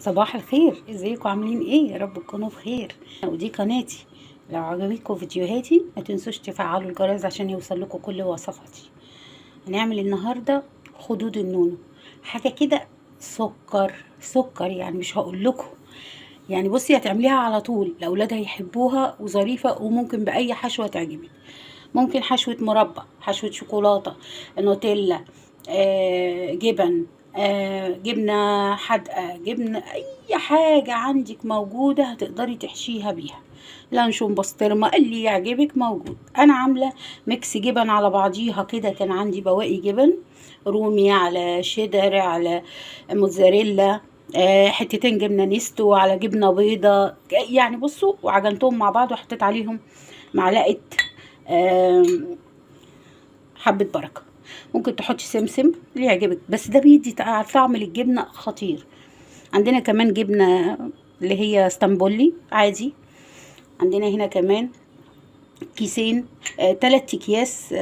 صباح الخير، ازيكم؟ عاملين ايه؟ يا رب تكونوا بخير. ودي قناتي، لو عجبتكم فيديوهاتي ما تنسوش تفعلوا الجرس عشان يوصل لكم كل وصفاتي. هنعمل النهارده خدود النونو، حاجة كده سكر سكر، يعني مش هقول لكم، يعني بصي هتعمليها على طول، الاولاد هيحبوها وظريفه، وممكن باي حشوه تعجبك. ممكن حشوه مربى، حشوه شوكولاتة، نوتيلا، جبن، جبنه حادقه، جبنه اي حاجة عندك موجودة هتقدري تحشيها بيها، لانشون، بسطرمه، اللي يعجبك موجود. انا عامله mix جبن على بعضيها كده، كان عندي بواقي جبن رومي على شيدر على موتزاريلا، حتتين جبنه نستو على جبنه بيضة، يعني بصوا، وعجنتهم مع بعض وحطيت عليهم معلقه حبه بركة. ممكن تحطي سمسم اللي يعجبك، بس ده بيدي طعم للجبنه خطير. عندنا كمان جبنه اللي هي اسطنبولي عادي. عندنا هنا كمان كيسين، 3 اكياس،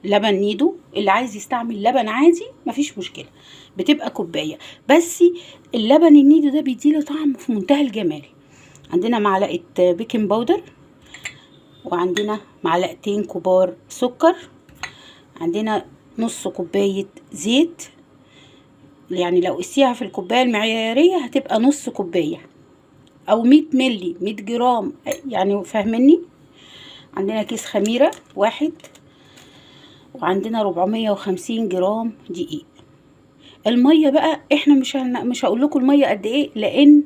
لبن نيدو. اللي عايز يستعمل لبن عادي مفيش مشكلة، بتبقى كوباية بس. اللبن النيدو ده بيديله طعم في منتهى الجمال. عندنا معلقه baking powder، وعندنا معلقتين كبار سكر، عندنا نص كوباية زيت، يعني لو قسيها في الكوباية المعياريه هتبقى نص كوباية او 100 ملي، 100 جرام، يعني فاهميني. عندنا كيس خميره واحد، وعندنا 450 جرام دقيق. المية بقى احنا مش هقول لكم المية قد ايه، لان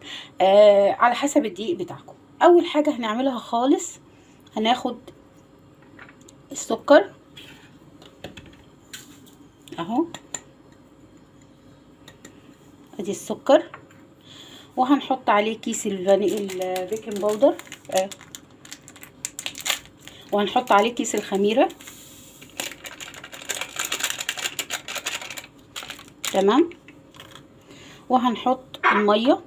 على حسب الدقيق بتاعكم. اول حاجة هنعملها خالص، هناخد السكر اهو، ادي السكر، وهنحط عليه كيس ال baking powder، وهنحط عليه كيس الخميره. تمام. وهنحط المية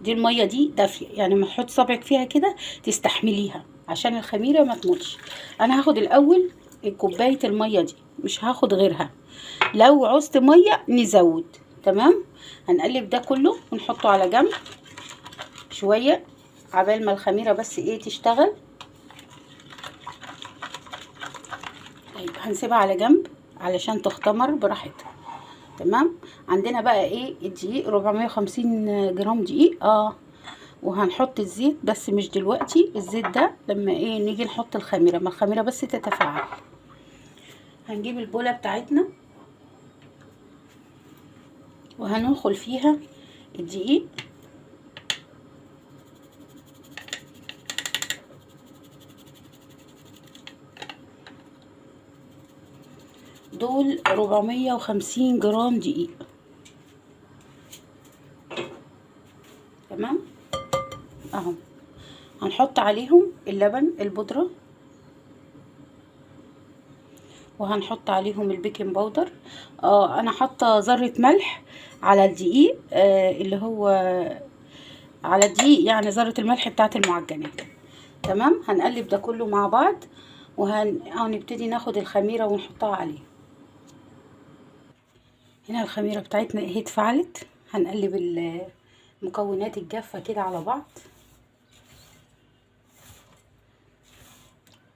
دي، المية دي دافيه، يعني ما تحط صبعك فيها كده تستحمليها عشان الخميره ما تموتش. انا هاخد الاول كوباية المية دي، مش هاخد غيرها، لو عوزت مية نزود. تمام. هنقلب ده كله ونحطه على جنب شوية عبال ما الخميره بس ايه تشتغل. طيب هنسيبها على جنب علشان تختمر براحتها. تمام. عندنا بقى ايه الدقيق، 450 جرام دقيق، وهنحط الزيت بس مش دلوقتي، الزيت ده لما ايه نيجي نحط الخميره، ما الخميره بس تتفاعل. هنجيب البوله بتاعتنا وهندخل فيها الدقيق، دول 450 جرام دقيق. تمام اهو. هنحط عليهم اللبن البودرة، وهنحط عليهم ال baking powder. انا حاطه ذره ملح على الدقيق، اللي هو على الدقيق، يعني ذره الملح بتاعت المعجنات. تمام. هنقلب ده كله مع بعض، وهنبتدي ناخد الخميره ونحطها عليه. هنا الخميره بتاعتنا اهي اتفعلت. هنقلب المكونات الجافه كده على بعض.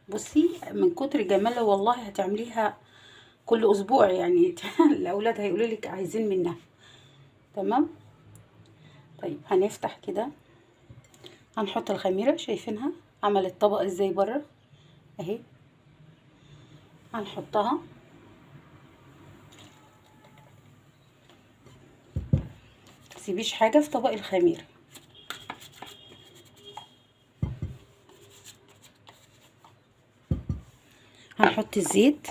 بصي من كتر جمالها والله هتعمليها كل اسبوع، يعني الاولاد هيقولوا لك عايزين منها. تمام. طيب هنفتح كده، هنحط الخميره، شايفينها عملت طبق ازاي بره اهي. هنحطها متسيبيش حاجة في طبق الخميره. هنحط الزيت،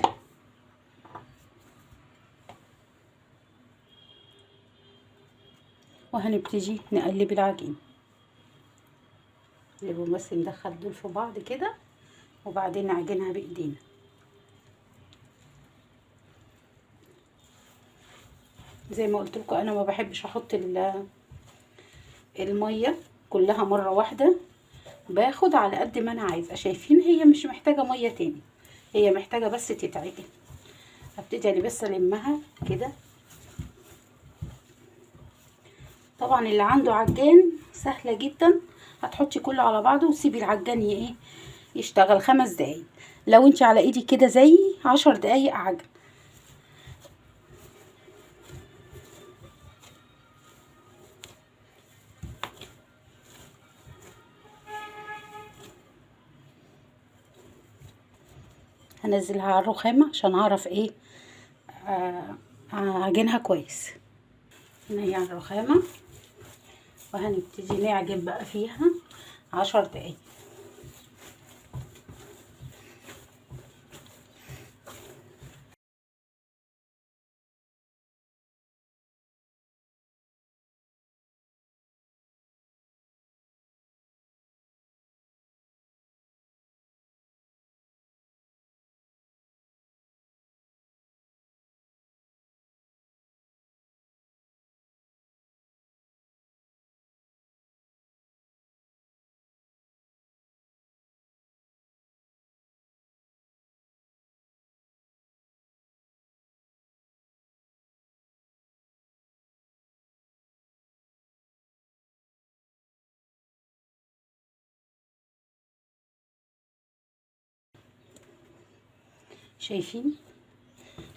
وهنبتدي نقلب العجين. نقلبه بس، ندخل دول في بعض كده، وبعدين نعجنها بايدينا. زي ما قلت لكم انا ما بحبش احط المية كلها مرة واحدة، باخد على قد ما انا عايزه. شايفين هي مش محتاجه مية تاني، هي محتاجه بس تتعجن. هبتدي انا بس المها كده. طبعا اللي عنده عجان سهلة جدا، هتحطي كله على بعضه وسيبي العجان ايه يشتغل 5 دقايق. لو انت على ايدي كده زي 10 دقايق عجن. هنزلها على الرخامة عشان اعرف ايه اعجنها كويس. هنا هي على الرخامة، وهنبتدي نعجن بقى فيها 10 دقايق. شايفين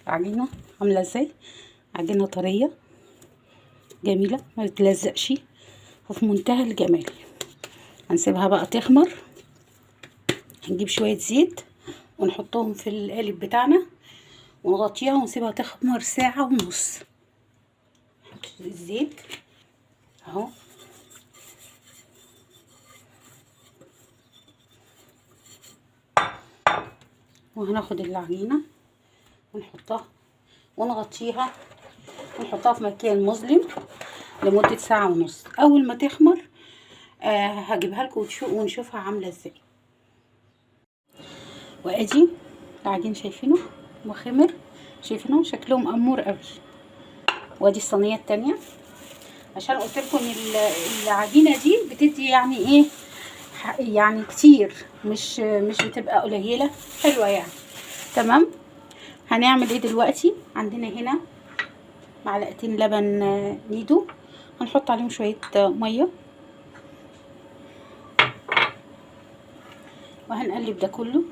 العجينة عاملة ازاي؟ عجينة طرية جميلة ما بتلزقش وفي منتهى الجمال. هنسيبها بقى تخمر. هنجيب شوية زيت ونحطهم في القالب بتاعنا ونغطيها ونسيبها تخمر ساعة ونص. نحط الزيت اهو، وهناخد العجينة ونحطها ونغطيها ونحطها في مكان مظلم لمدة ساعة ونص. اول ما تخمر هجيبها لكم ونشوفها عاملة ازاي. وادي العجين شايفينه وخمر، شايفينه شكلهم امور قوي. وادي الصينية التانية، عشان قلت لكم ان العجينة دي بتدي يعني ايه يعني كتير، مش بتبقى قليلة، حلوة يعني. تمام. هنعمل ايه دلوقتي؟ عندنا هنا معلقتين لبن نيدو، هنحط عليهم شوية مية وهنقلب ده كله،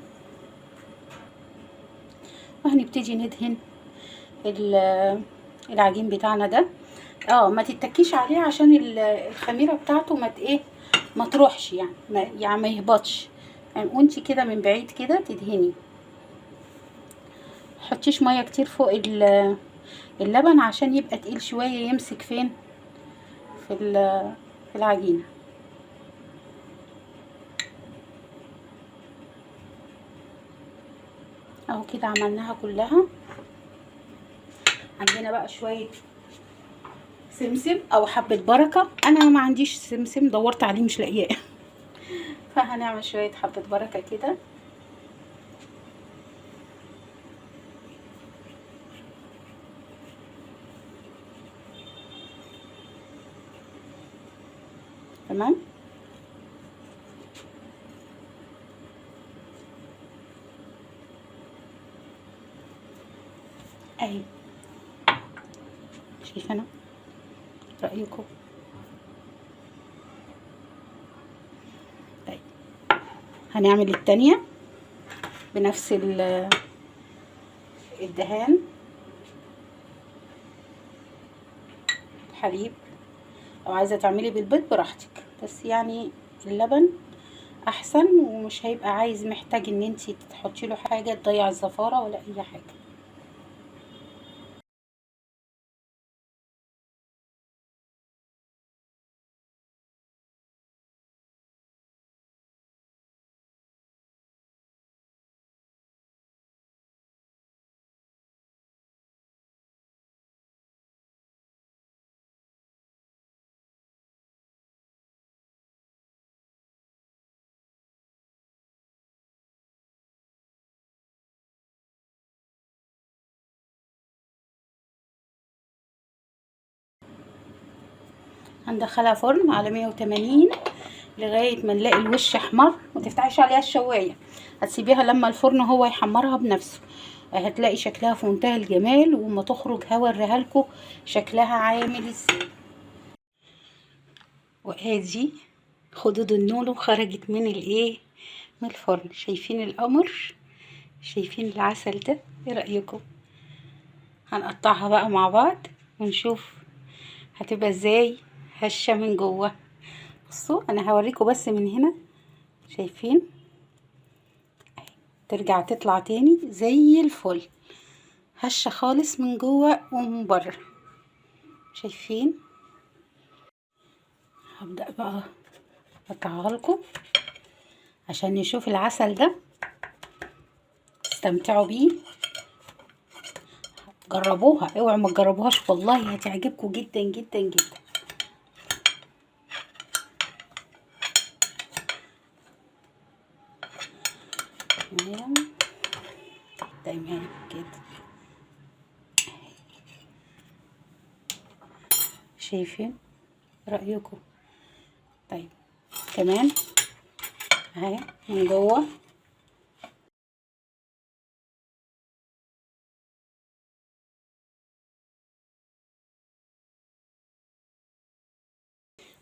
وهنبتدي ندهن العجين بتاعنا ده. ما تتكيش عليه عشان الخميرة بتاعته ما ايه ما تروحش، يعني ما يهبطش يعني. وانتي كده من بعيد كده تدهني، حطيش مية كتير فوق اللبن عشان يبقى تقيل شوية يمسك فين في العجينة. اهو كده عملناها كلها. عندنا بقى شوية سمسم او حبه بركة، انا ما عنديش سمسم، دورت عليه مش لاقياه فهنعمل شوية حبه بركة كده. تمام. اهي شايفه انا رايكم؟ طيب هنعمل التانية بنفس الدهان، الحليب، لو عايزه تعملي بالبيض براحتك، بس يعني اللبن احسن، ومش هيبقى عايز محتاج ان انتي تحطي له حاجة تضيع الزفاره ولا اي حاجة. هندخلها فرن على 180 لغاية ما نلاقي الوش احمر. ما تفتحيش عليها الشوايه، هتسيبيها لما الفرن هو يحمرها بنفسه، هتلاقي شكلها في منتهى الجمال. وما تخرج هوريها لكم شكلها عامل ازاي. وادي خدود النونو خرجت من الايه، من الفرن. شايفين القمر؟ شايفين العسل ده؟ ايه رأيكم؟ هنقطعها بقى مع بعض ونشوف هتبقى ازاي هشة من جوه. بصوا انا هوريكم بس من هنا، شايفين؟ ترجع تطلع تاني زي الفل، هشة خالص من جوه ومن بره. شايفين؟ هبدأ بقى اقطعها لكم عشان نشوف العسل ده، استمتعوا بيه، جربوها، اوعوا ما تجربوهاش والله هتعجبكم جدا جدا جدا. تمام تمام كده. شايفين؟ رأيكم؟ طيب كمان اهي من جوه.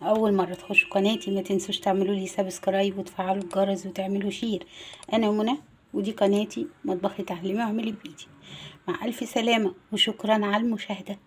اول مرة تخشوا قناتي ما تنسوش تعملوا لي subscribe وتفعلوا الجرس وتعملوا share. انا منى ودي قناتي مطبخي تعليمي واعملي بايدي. مع الف سلامه وشكرا على المشاهدة.